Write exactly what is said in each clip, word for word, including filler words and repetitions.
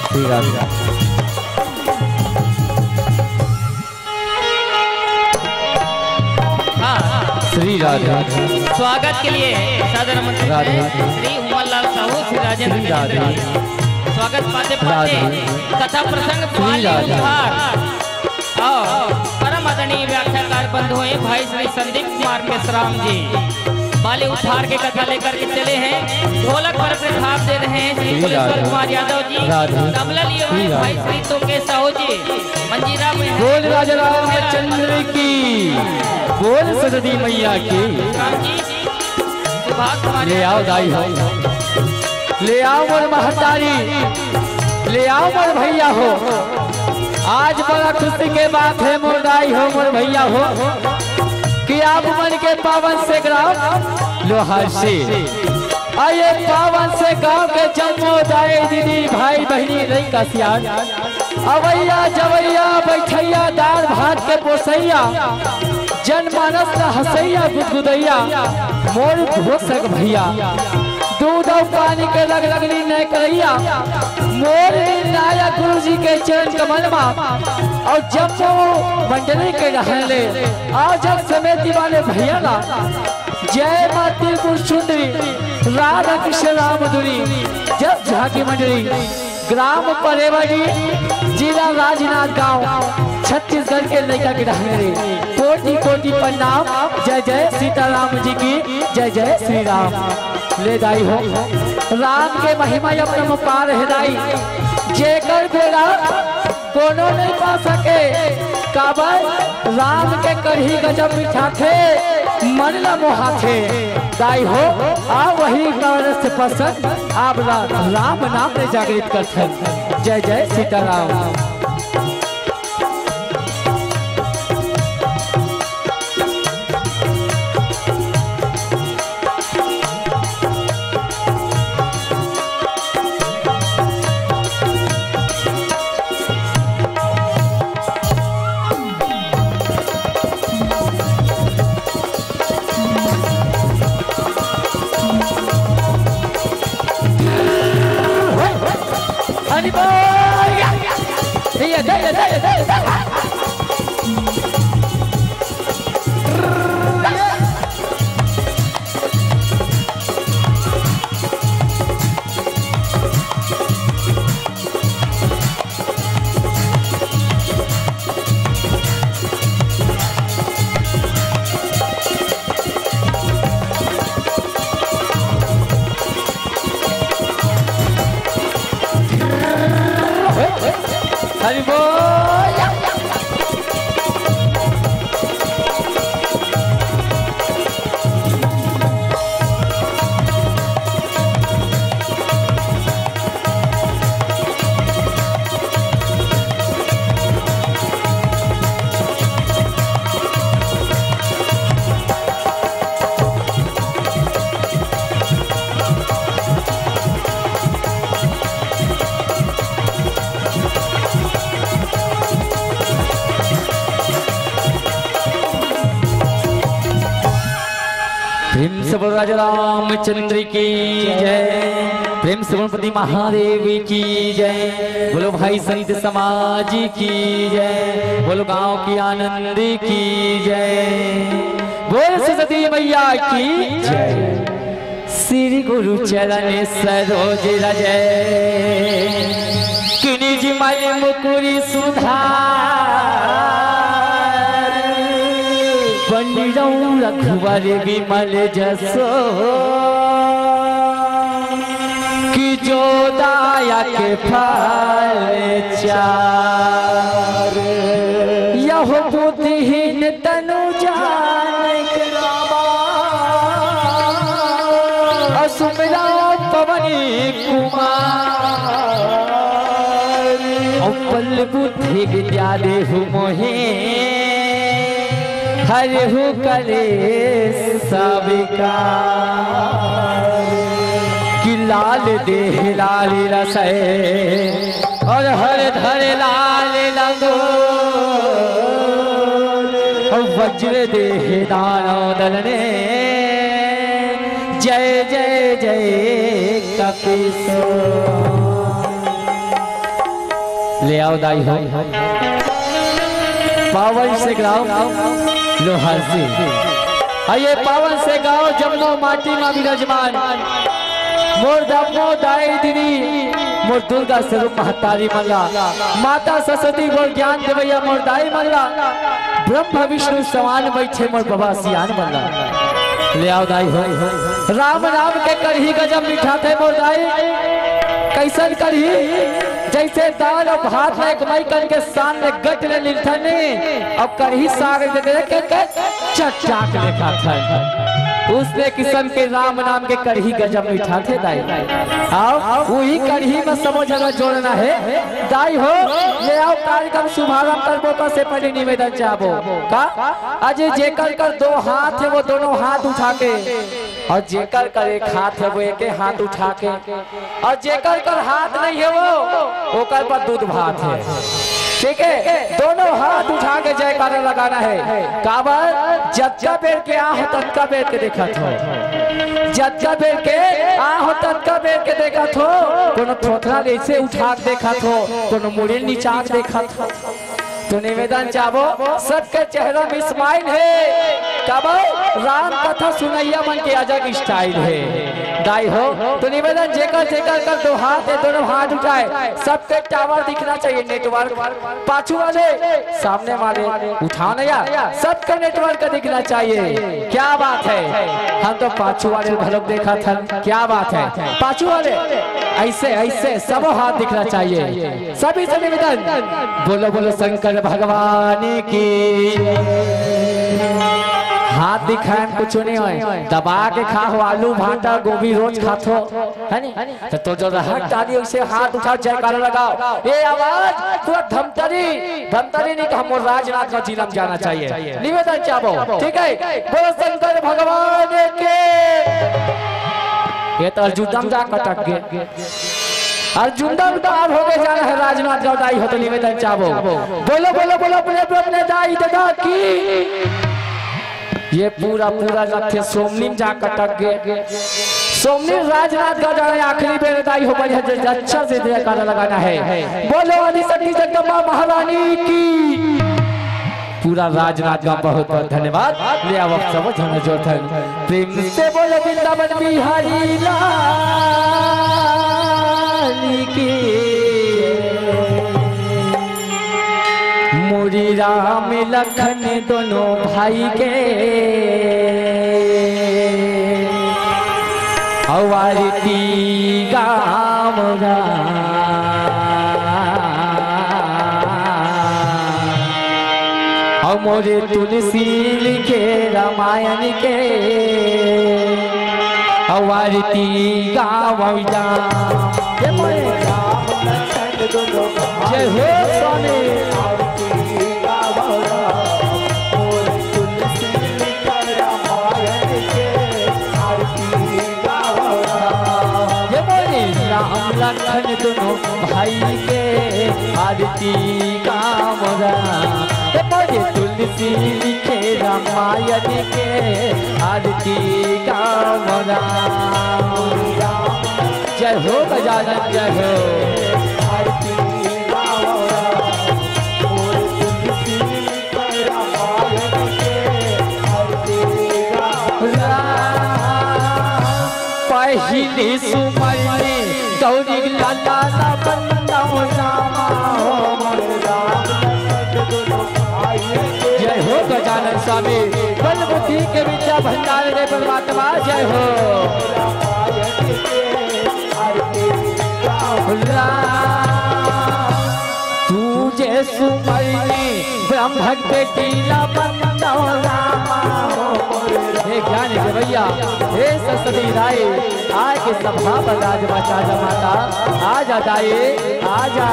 श्री राधे। हाँ। श्री राधे। स्वागत के लिए सादर आमंत्रित राधे। हैं श्री उमर लाल साहू, श्री राजेंद्र श्री राधे। गजेंद्र जी। स्वागत पाते पाते राधे। कथा प्रसंग श्री बाल राधे। उद्धार और परम आदरणीय व्याख्याकार बंधु हैं भाई श्री संदीप कुमार मेश्राम जी, बाल उद्धार के कथा लेकर के चले हैं। ढोलक पर प्रसाद दे रहे हैं श्री श्री कुलेश्वर राधे। कुमार यादव जी, राधे। तबला लिए हुए श्री भाई राधे। श्री तोके साहू जी, मंजीरा में बोल राजा रामचंद्र की, बोल सरस्वती मैया की। राम जी, सुभाष कुमार ले आओ दाई हो, ले आओ मोर महतारी, ले आओ मोर भैया हो। आज बड़ा खुशी के बात है मोर दाई हो, मोर भैया हो, कि आप मन के पावन से ग्राम लोहार से, आ ये पावन से गांव के जम्मो दाई दीदी भाई बहिनी लइका सियान, अवैया जवैया बैठैया दार भात के पोसैया, जनमानस ला हंसैया गुदगुदैया, मोर घोषक भैया, दूध अउ पानी के लग लगनी नय करैया, मोर नाया गुरु जी के चरण कमल मा, अउ जम्मो मंडली के रहन ले, अउ जग समेती वाले भैया ला, जय माँ त्रिपुर सुंदरी, राधा कृष्ण राम धुनी, जस झांकी मंडली। ग्राम परेवाडी, जिला राजनांदगांव, छत्तीसगढ़ के लइका के रहने रे। कोटि कोटि प्रणाम। जय जय सीताराम जी की, जय जय श्री राम। ले दाई हो, राम के महिमा अपरंपार हे दाई, जेकर बेरा कोनो नइ पा सके, काबर राम के करही गजब मिठाथे, मन ला मोहाथे। दाई हो, आ वही कारण से पसंद आप ला राम नाम ले जागृत करथन। जय जय सीताराम। अरे बोल या। ये, ये, ये। हरि बोल। प्रेम से बोलो राजा रामचंद्र की जय, प्रेम से गणपति महादेव की जय, बोलो भाई संत समाज की जय, बोलो गांव की आनंद की जय, बोल सरस्वती मैया की जय। श्री गुरु चरण सरोज रज, कि निज मल मुकुर सुधार। बन रहूं रघुवर विमल जसो, कि जो दायक फल चार। यह बुद्धिहीन तनु जान सुमिरा पवन कुमार। बल बुद्धि विद्या देहु मोहे, हरहु कलेस सब विकार। कि लाल देह लाल रसै, अउ हरधर लाल लंगोर। अउ वज्र देह दानव दल ने, जय जय जय कपीसोर। ले आओ दाई हो, पावन से गाँव लोहार जी। अउ ये पावन से गाँव जम्मो माटी मा विराजमान मोर दम्मो दाई दीदी, मोर दुर्गा स्वरूप महतारी मन ला, माता सरस्वती मोर ज्ञान देवैया मोर दाई मन ला, ब्रह्मा विष्णु समान बइठे मोर बबा सियान मन ला। ले आओ दाई हो, राम नाम के कड़ही गजब मिठाथे मोर दाई। कइसन कड़ही? जइसे दाल अउ भात ला एक मई कन के सान ले गट ले लिलथन नी, अउ कड़ही साग दे दे के, के चटचाट ले खाथन। उसने किसम के राम नाम के कड़ही गजब मिठाथे दाई। अउ उही कड़ही मा सबो झन जोड़ना हे दाई हो। ले आओ, कार्यक्रम शुभारंभ करबो, ओकर से पहले निवेदन चाहबो का, आज जेकर कर दो हाथ हे, वो दोनों हाथ उठा के, अउ जेकर कर एक हाथ हे, वो एके हाथ उठा के, अउ जेकर कर हाथ नइ हे वो, ओकर पर दूध भात हे। ठीक हे, दोनों हाथ उठा के जयकारा लगाना हे। काबर? जतका बेर के आहो, ततका बेर के देखत हों। जतका बेर के आहो, ततका बेर के देखत हों। कोनो थोथरा ले अइसे उठा के देखत हों, कोनो मुड़ी निचा के देखत हों। तो निवेदन चाहबो, सबके चेहरा में smile हे। काबर? राम कथा सुनइया मन के अलग style हे। दाई हो, तो निवेदन, जेकर जेकर कर दो हाथ हे, दोनों हाथ उठाए, सबके tower दिखना चाहिए, network। पाछू वाले, सामने वाले, उठाओ ना यार, सबके network दिखना चाहिए। क्या बात हे, हम तो पाछू वाले घलोक देखत हन। क्या बात हे, पाछू वाले, अइसे अइसे सबो हाथ दिखना चाहिए। सभी से निवेदन, बोलो बोलो शंकर भगवान की। हाथ दिखाए म कुछु नइ होय, दबा के खाहो, आलू भांटा गोभी रोज खाथो, हे नी? त तो जो रहत डाली, अइसे हाथ उठाओ, जयकारा लगाओ। ए आवाज पूरा धमतरी, धमतरी नइ कहा, मोर राजनांदगांव जिला म जाना चाहिए। निवेदन चाहबो, ठीक हे, बोलो शंकर भगवान के। ये तो अर्जुन दम जा कटक गे। अर्जुन दम पार होके जाना हे राजनांदगांव दाई हो, तो निवेदन चाहबो। बोलो, बोलो, बोलो, अपने, अपने, अपने दाई ददा की। ये पूरा, पूरा रथ हे सोमनी म जा कटक गे। सोमनी राजनांदगांव जाना हे, आखिरी बेर दाई हो, बढ़िया से, अच्छा से जयकारा लगाना हे। बोलो आदिशक्ति जगदम्बा महारानी की। पूरा राजनांदगांव बहुत बहुत धन्यवाद। ले आओ, अब सब झन जोरथन, प्रेम से बोलो वृंदावन बिहारी लाल की। मोरी राम लखन दोनों भाई के, अउ आरती गाँव रा। अउ मोरे तुलसी लिखे रामायण के, अउ आरती गावैया। हे मोरे राम लखन दोनों भाई, जय हो स्वामी। आरती गावैया, मोरे तुलसी लिखे रामायण के, आरती गावैया। हे मोरे राम लखन दोनों भाई के आरती गावैया। हे मोरे तुलसी लिखे रामायण के आरती गावैया। जय हो गजानन, जय हो। आरती गावैया। पहिली सुमन में गौरी लाला ला बंदव रामा हो। जय हो गजानन स्वामी, बल बुद्धि के विद्या भंडार रे परमात्मा, जय हो। राम। तू जे सुमरनी ब्रह्म के टीला बंदव रामा हो। हे ज्ञान देवैया, हे सरस्वती दाई, आके सभा पर राज मचा जा माता, आजा दाई, आजा।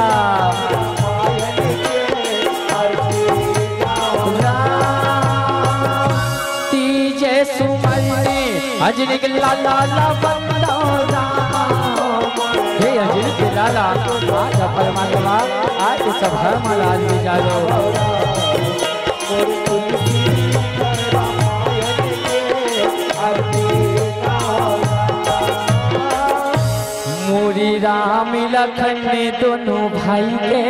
जिनके लाला ला बंदा राम। हे अंजनी के लाला, आज परमात्मा, आज सब हर महाराज में जालो। मोरी राम लखन दोनों भाई के,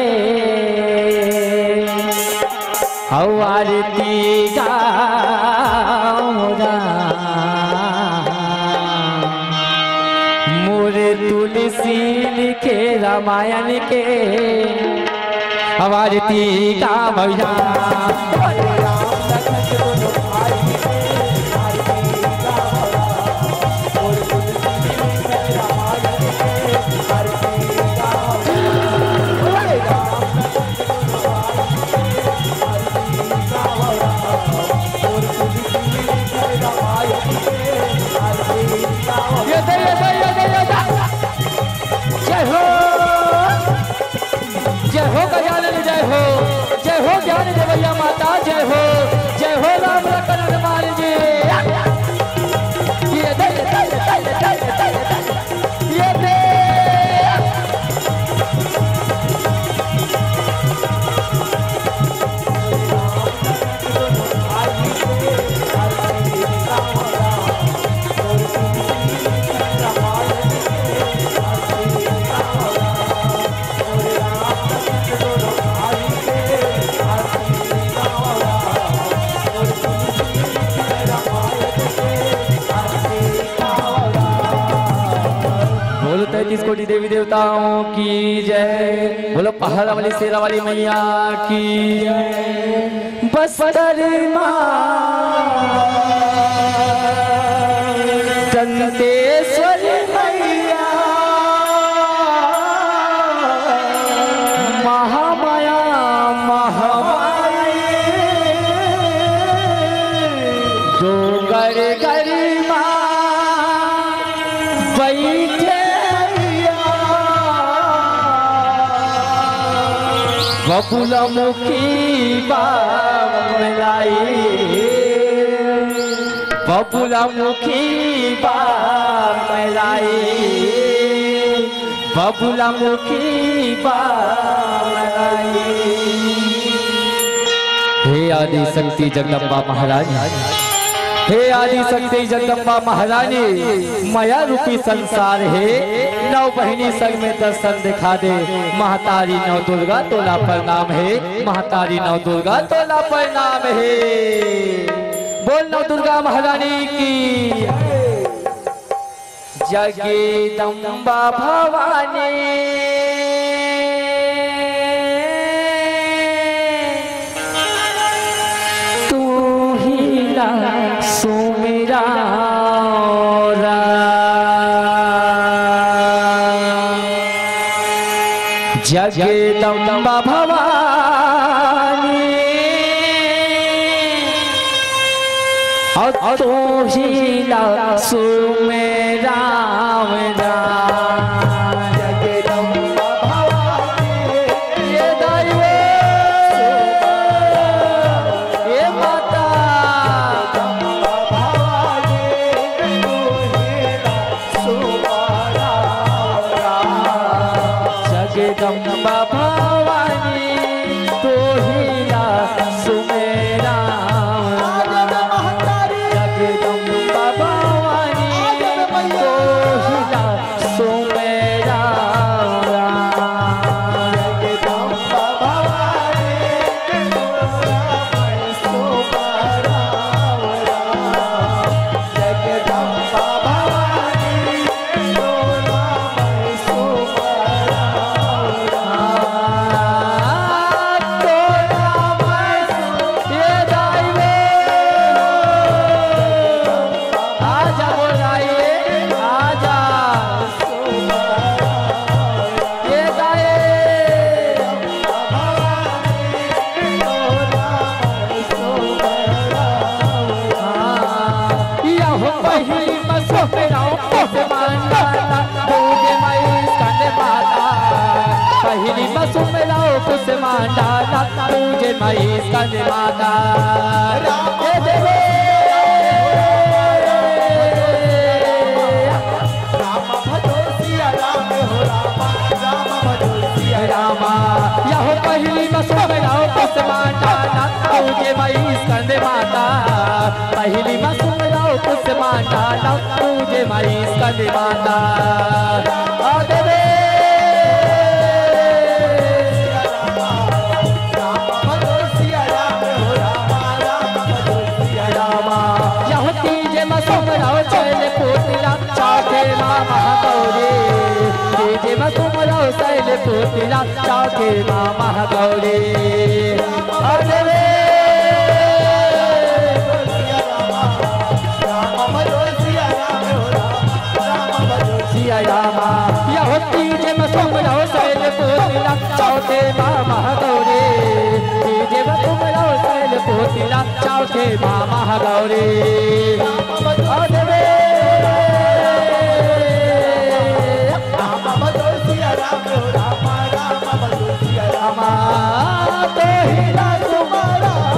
हौ आरती गाँव राम। मोर तुलसी लिखे रामायण के, हौ आरती गाँव राम। ये दे, ये दे, ये दे, ये दे। जय हो, जय हो गजानन, जय हो, जय हो ज्ञान देवैया माता, जय हो, जय हो राम लखन हनुमान जी। ये दे, ये दे, ये दे। ये दे। बोलो तैंतीस कोटि देवी देवताओं की जय। बोलो पहाड़ा वाली शेरा वाली मैया की जय। बस्तर माँ दंतेश्वरी मैया, महामाया महामाई, डोंगर गरी माँ बैठे मैया, बबुला मुखी बाम लाई, बबुला मुखी बाम लाई, बबुला मुखी बाम लाई। हे आदि शक्ति जगदम्बा महारानी, हे आदि शक्ति जगदम्बा महारानी, मया रूपी संसार हे, नौ बहिनी संग में दर्शन दिखा दे। महतारी नौ दुर्गा तोला प्रणाम हे, महतारी नौ दुर्गा तोला प्रणाम हे। बोल नौ दुर्गा महारानी की। जगदम्बा भवानी तू ही ला सुमिरा। जगदम्बा भवानी, और तू ही ला सुमेरा। जगदम्बा भवानी, ये दाई रे, ये माता। जगदम्बा भवानी तोहिला सुमेरा। जगदम्बा भवानी तोहिला सुमेरा। जगदम्बा भवानी उस्मान डाला तुझे माई कल माता। आ देवे। रामा, यहो तीजे मा सुमरव सैल पुतला, चौथे मा महागौरी। तीजे मा सुमरव सैल पुतला, चौथे मा महागौरी। अरे रे। सिया रामा, यहो तीजे मा सुमरव सैल पुतला, चौथे मा महागौरी। तीजे मा सुमरव सैल पुतला, चौथे मा महागौरी। अरे रे। रामा, तो ही ला सुमरव,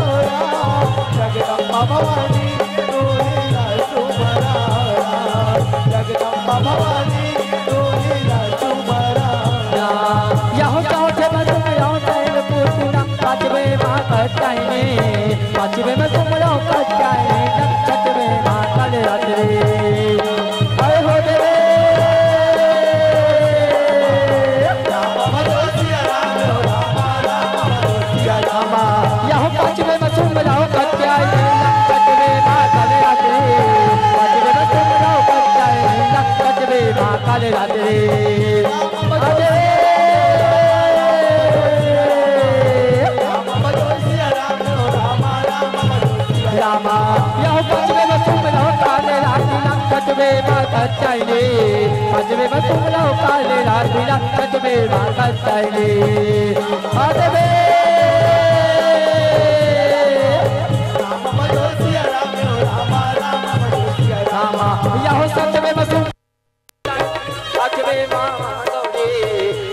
जगदम्बा भवानी, तो ही ला सुमरव, जगदम्बा भवानी, तो ही ला सुमरव। यहो चौथे मा सुमरव सैल पुतला, पांचवे मा कत्यायनी, पांचवे मा सुमरव कत्यायनी, छठवे मा कालरात्रि। हर हो देवे। रामा, यहो पांचवे मा सुमरव कत्यायनी, छठवे मा कालरात्रि। पांचवे मा सुमरव कत्यायनी, छठवे मा कालरात्रि। अरे। रामा, यहो पांचवे मा सुमरव कालरात्रि, छठवे मा कत्यायनी। पांचवे मा सुमरव कालरात्रि, छठवे मा कत्यायनी। अरे रे। रामा, यहो सतवे मा सुम-, सतवे मा महागौरी,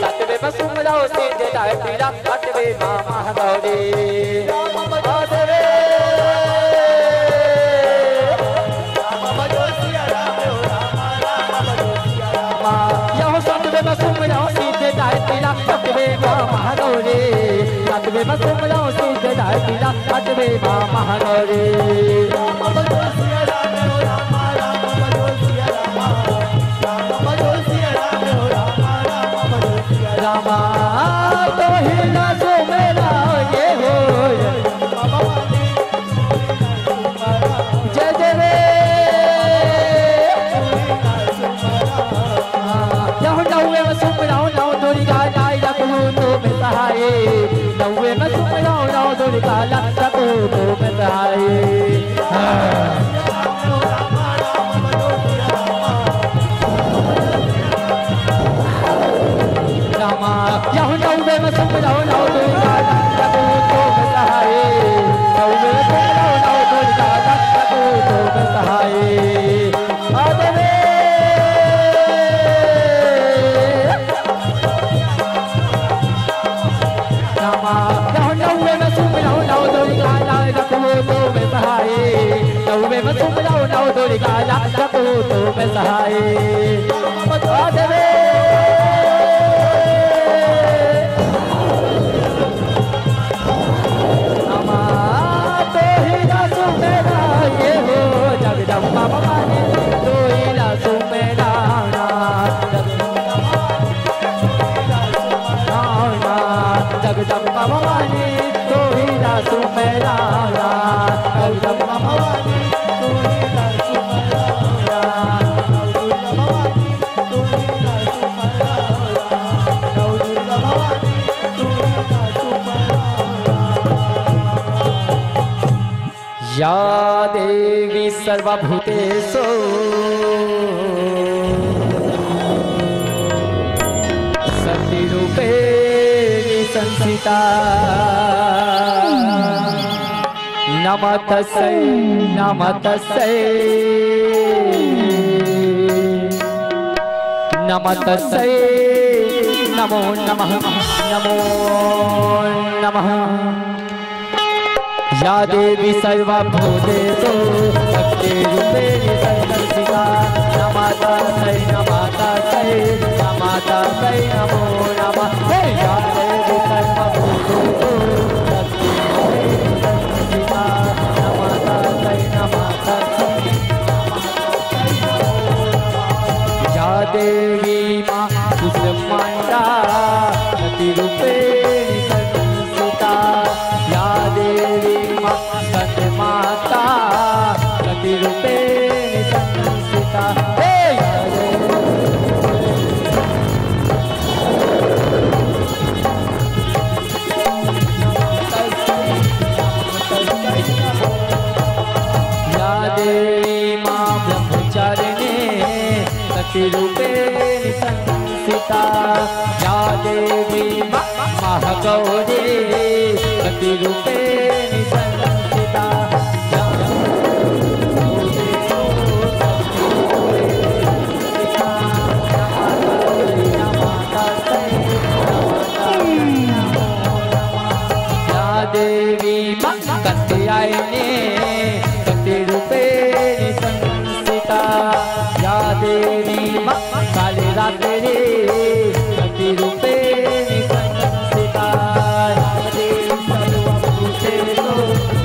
सतवे मा सुमरव सिद्ध दायक पीरा, सतवे मा महागौरी। अरे रे। यहो सतवे मा सुमरव सिद्ध दायक पीरा, सतवे मा महागौरी, सतवे मा सुमरव सिद्ध दायक पीरा, सतवे मा महागौरी। रामा, तो ही ला सुमरव ये हो। जय जय रे। यहो नौवे मा सुमरव नव दुर्गा ला रखहू तुम सहाय। नौवे मा सुमरव नव दुर्गा ला रखहू तुम सहाय। रामा, यहो नौवे मा सुमरव नव दुर्गा ला रखहू तुम सहाय। नौवे मा सुमरव नव दुर्गा ला रखहू तुम सहाय। अरे रे। रामा, यहो नौवे मा सुमरव नव दुर्गा ला रखहू तुम सहाय। नौवे मा सुमरव नव दुर्गा ला रखहू तुम सहाय। अरे रे। रामा, तो ही ला सुमरव ये हो जगदम्बा भवानी, तो ही ला सुमरव। जगदम्बा भवानी, तो ही ला सुमरव। जगदम्बा भवानी, तो ही ला सुमरव। या देवी सर्वभूतेषु शक्तिरूपेण संस्थिता। नमः तस्यै, नमः तस्यै, नमः तस्यै, नमो नमः, नमो नमः। या देवी सर्वभूतेषु शक्तिरूपेण संस्थिता। नमः तस्यै, नमः तस्यै, नमः तस्यै, नमो नमः। हे या देवी सर्वभूतेषु शक्तिरूपेण संस्थिता। नमः तस्यै, नमः तस्यै, गौरी प्रतिरूपेण संस्थिता। या देवी मां कात्यायनी प्रतिरूपेण संस्थिता। या देवी मां कालरात्रि प्रतिरूपेण संस्थिता। या देवी सर्वभूतेषु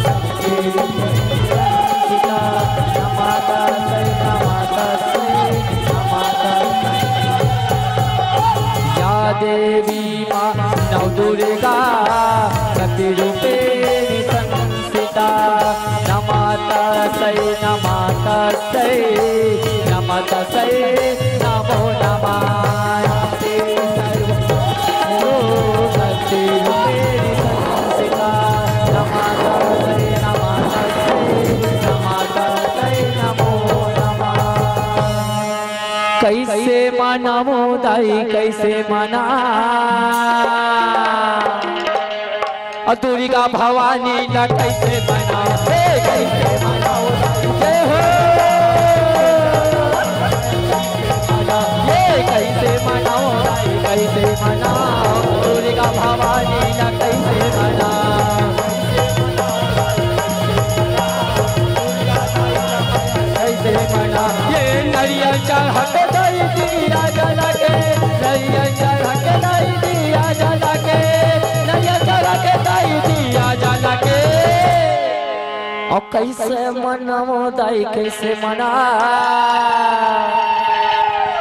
प्रतिरूपेण संस्थिता। नमः तस्मै, नमः तस्मै, नमः तस्मै। या देवी मां नवदुर्गा प्रतिरूपेण संस्थिता। नमः तस्मै, नमः तस्मै, नमः तस्मै, नमो नमः। प्रतिरूपेण संस्थिता। नमः तस्मै, नमः तस्मै, नमः तस्मै, नमो नमः। कइसे मनावों दाई, कइसे मनावों? अउ दुर्गा भवानी ला कइसे मनावों? हे, कइसे मनावों दाई, जय हो। हे, कइसे मनावों दाई, कइसे मनावों? दुर्गा भवानी ला कइसे मनावों? कइसे मनावों? ये नरियर चढ़ा के दाई दिया जला के, नरियर चढ़ा के दाई दिया जला के, नरियर चढ़ा के दाई दिया जला के। अउ कइसे मनावों दाई, कइसे मनावों?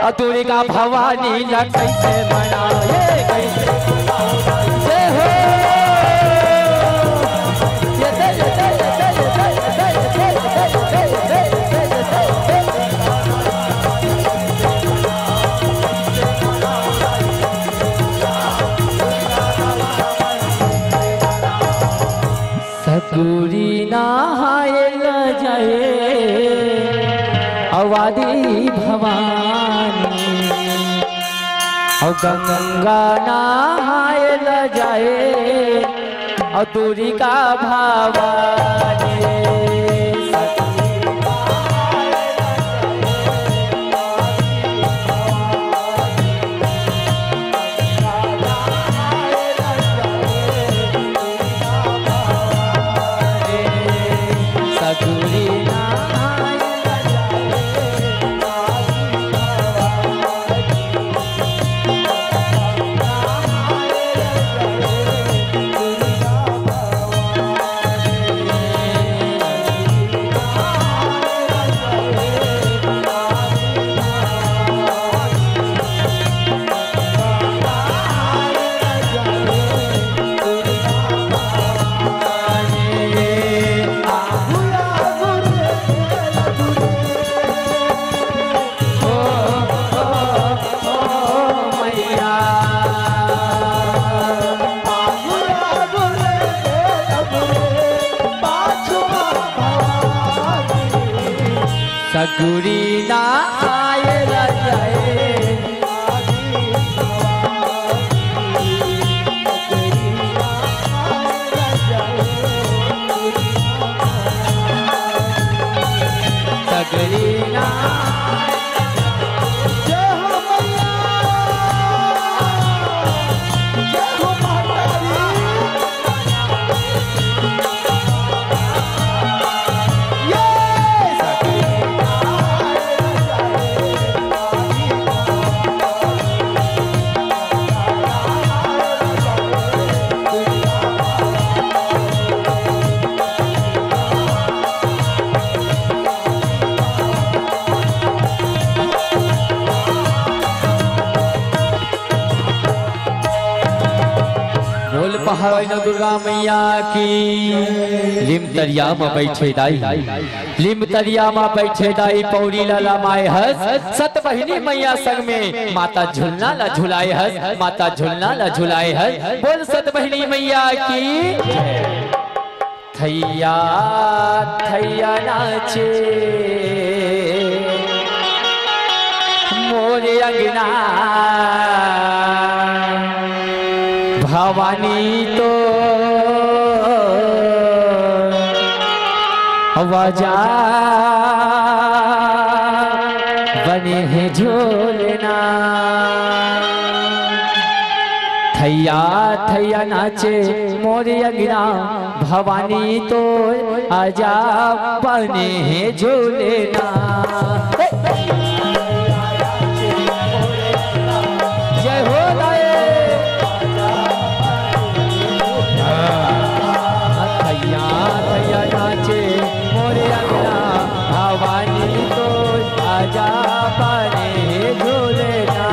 अउ दुर्गा भवानी ला कइसे मनावों? ये कइसे मनावों? जय हो। ये दे, ये दे, ये दे। सगुरी नहाए ल जाए, अउ आदि भवानी, अउ गंगा नहाए ल जाए, अउ दुर्गा भवानी। सगुरी नहाए ल जाए। सगुरी नहाए ल जाए। जय हो मैया। जय हो माता दी। बोल पहाड़ी नौ दुर्गा मैया की। लिमतरिया म बइठे दाई, लिमतरिया म बइठे दाई, पौड़ी ला लमाए हस। सतबहिनी मैया संग में माता झुलना ला झुलाए हस, माता झुलना ला झुलाए हस। बोल सतबहिनी मैया की। थैया थैया नाचे मोर अंगना। भवानी तो आजा बने हे झूलना। थैया थैया नाचे मोर अंगना, भवानी तो आजा बने हे झूलना। जय हो दाई। थैया थैया नाचे मोर अंगना, भवानी तो आजा बने हे झूलना।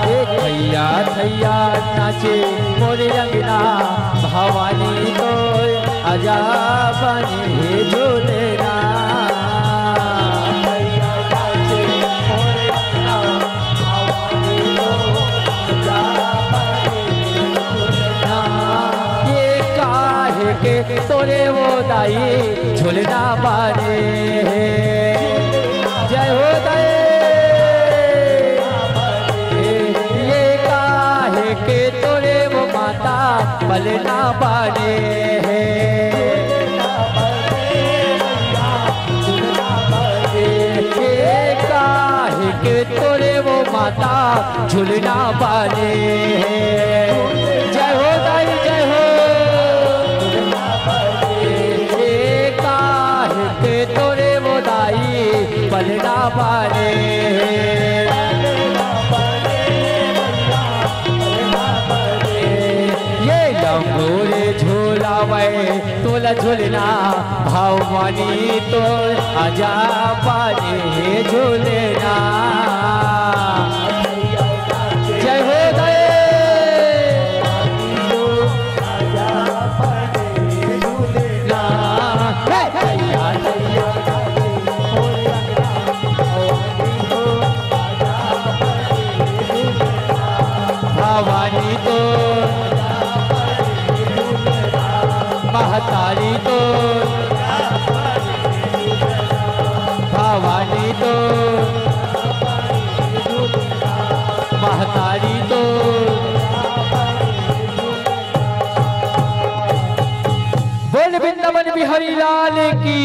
ए थैया थैया नाचे मोर अंगना, भवानी तो आजा बने हे झूलना। ये काहे के तोरे वो दाई झूलना बने हे। जय हो दाई। ये काहे के तोरे वो माता पलना बने हे। ये काहे के तोरे वो माता झूलना बने हे। जय हो दाई, जय हो। ये काहे के तोरे वो दाई पलना बने हे। ये लंगोरे झूलावे तोला झूलना, भवानी तो आजा बने हे झूलना। जय हो दाई। भवानी तो महतारी तो, भवानी तो महतारी तो। बोल वृंदावन बिहारी लाल की।